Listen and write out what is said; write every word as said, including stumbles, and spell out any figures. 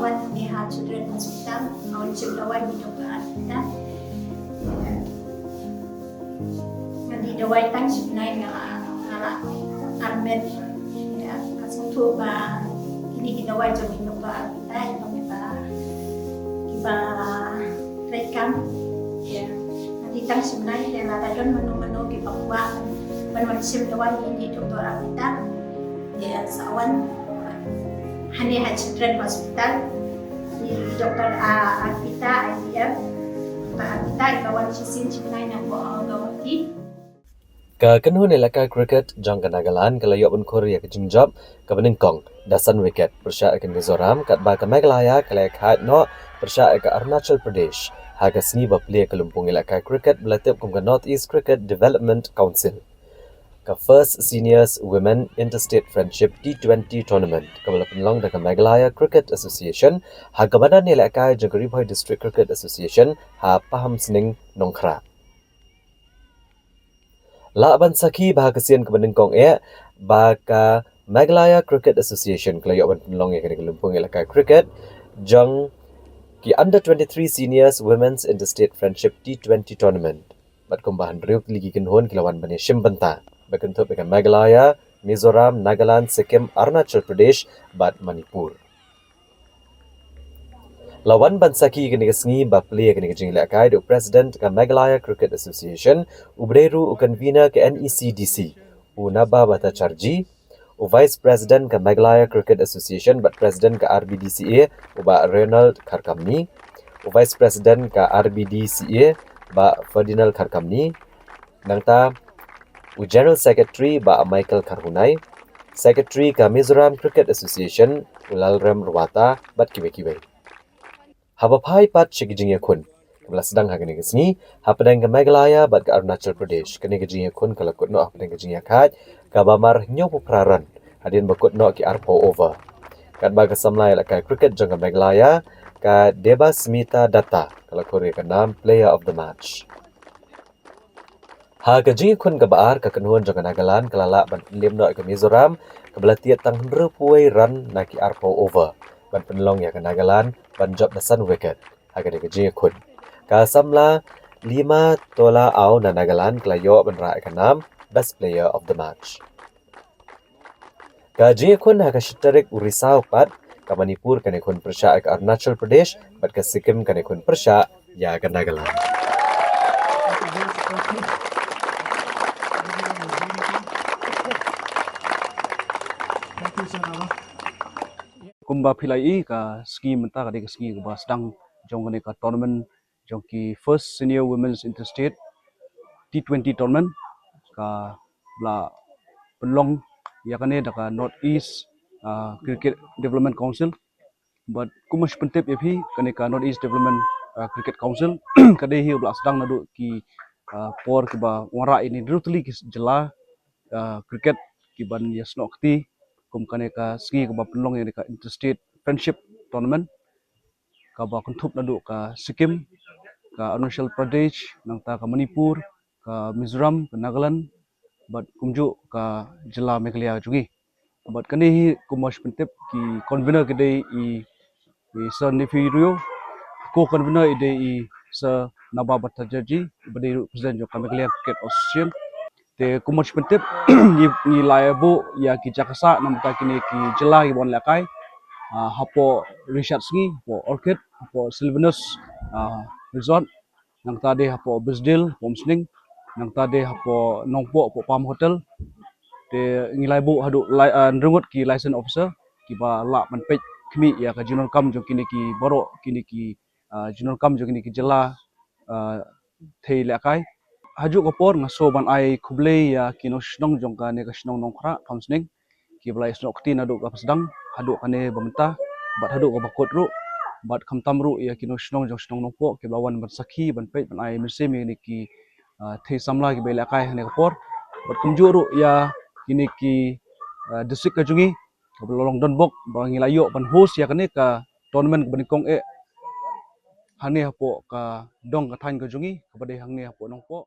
Wan hangne ha Children Hospital, nga wan shim dawai na i Doktor Arpita. Nga dih dawai tang shi bnai, nga la, nga la armet. Ïa, nga sngewthuh ba kine ki dawai jong i Doktor Arpita, i Doktor Arpita, kiba treikam. Ïa, nga dih tang shi bnai, te lada don mano mano kiba kwah ban wan shim dawai na i Doktor Arpita, ïa, sa wan hangne ha Children Hospital. I Doktor, ah, Arpita, I V F. Doktor Arpita i la wan shisien shi bnai na Guwahati. Ka kynhun ïalehkai cricket jong ka Nagaland ka la ïoh ban khur ïa ka jingjop kaba nyngkong da san wicket pyrshah ïa ka Mizoram, katba ka Meghalaya ka la ïakhaid noh pyrshah ïa ka Arunachal Pradesh ha ka sngi ba plie ka lympung ïalehkai cricket ba la tip kum ka North East Cricket Development Council. Ka First Seniors Women Interstate Friendship T twenty Tournament kaba la pynlong da ka Meghalaya Cricket Association ha ka madan ïalehkai jong ka Ri Bhoi District Cricket Association ha Pahamsning, Nongkhrah. Lah ban sakhi ba ha ka sien kaba nyngkong eh ba ka Meghalaya Cricket Association ka la ïoh ban pynlong ïa kane ka lympung ïalehkai cricket jong ki Under twenty-three Seniors Women's Interstate Friendship T twenty Tournament. Bad kumba hynriew tylli ki kynhun ki la wan ban ïashim bynta, ba kynthup ïa ka Meghalaya, Mizoram, Nagaland, Sikkim, Arunachal Pradesh bad Manipur. La wan ban sakhi kane ka sngi ba plie kane ka jingïalehkai da u President ka Meghalaya Cricket Association, uba dei ruh u Convener ka N E C D C, u Naba Bhattacharjee, u Vice President ka Meghalaya Cricket Association bad President ka R B D C A, u Bah Raynold Kharkamni, u Vice President ka R B D C A, Bah Ferdinand Kharkamni, nangta u General Secretary Bah Michael Kharhunai, Secretary ka Mizoram Cricket Association u Lalrem Ruata bad kiwei kiwei. Haba phai pat sha ki jingïakhun kaba la sdang ha kane ka sngi hapdeng ka Meghalaya bad ka Arunachal Pradesh, kane ka jingïakhun ka la kut noh hapdeng ka jingïakhaid kaba mar hynñiewphew phra run hadien ba kut noh ki arphew over. Katba ka samla ïalehkai cricket jong ka Meghalaya, ka Debasmita Dutta, ka la khur ïa ka nam Player of the Match. Ha ka jingïakhun kaba ar, ka kynhun jong ka Nagaland ka la lah ban pynliem noh ïa ka Mizoram kaba la tied tang hynriewphew wei run na ki arphew over ban pynlong ïa ka Nagaland ban jop da san wicket ha kane ka jingïakhun. Ka samla Lima Tola Aw na Nagaland ka la ïoh ban rah ïa ka nam Best Player of the Match. Ka jingïakhun ha ka shi tarik u Risaw pat, ka Manipur kan ïakhun pyrshah ïa ka Arunachal Pradesh bad ka Sikkim kan ïakhun pyrshah ïa ka Nagaland. Kumba phi la ïohi, ka sngi mynta ka dei ka sngi kaba sdang jong kane ka tournament jong ki First Senior Women's Interstate T twenty Tournament, kaba la pynlong ïa kane da ka North East, ah, Cricket Development Council. Bad kumba shu pyntip ïa phi, kane ka North East Development, ah, Cricket Council ka dei hi kaba la sdang naduh ki, ah, por kiba wanrah ïa hynriew tylli ki jylla, ah, cricket kiban ïasnoh kti kum kane ka sngi kaba pynlong ïa kane ka Interstate Friendship Tournament, kaba kynthup naduh ka Sikkim, ka Arunachal Pradesh, nangta ka Manipur, ka Mizoram, ka Nagaland bad kumjuh ka jylla Meghalaya jong ngi. Bad kane hi kumba shu pyntip, ki convener ki dei i, i Sir Neiphiu Rio, co-convener i dei i Sir Naba Bhattacharjee, ba dei ruh president jong ka Meghalaya Cricket Association. Te kumba shu pyntip, ngi, ngi la ïa buh ïa ki jaka sah namar kine ki jylla kiba wan lehkai, ah, hapoh Richard Sngi, hapoh Orchid, hapoh Sylvanus, ah, Resort, nangta de hapoh Best Deal, hapoh Umsning, nangta de hapoh Nongpoh, hapoh Palm Hotel. Te ngi la ïa buh haduh lai, ah, hynriew ngut ki liaison officer kiba lah ban peit khmih ïa ka jingdonkam jong kine ki baroh, kine ki, ah, jingdonkam jong kine ki jylla, ah, thei lehkai. Hajuh ka por nga sngew ban ai khublei ïa ki nongshnong jong kane ka shnong Nongkhrah, Palm Umsning, kiba la ïasnoh kti naduh kaba sdang haduh kane ba mynta bad haduh kaba kut ruh, bad khamtam ruh ïa ki nongshnong jong shnong Nongpoh kiba la wan ban sakhi, ban peit, ban ai mynsiem ïa kine ki, ah, thei samla kiba ïalehkai ha kane ka por. Bad kumjuh ruh ïa kine ki, ah, district ka jong ngi kaba la long donbok ba ngi la ïoh ban host ïa kane ka tournament kaba nyngkong eh hangne hapoh ka dong ka thaiñ ka jong ngi kaba dei hangne hapoh Nongpoh.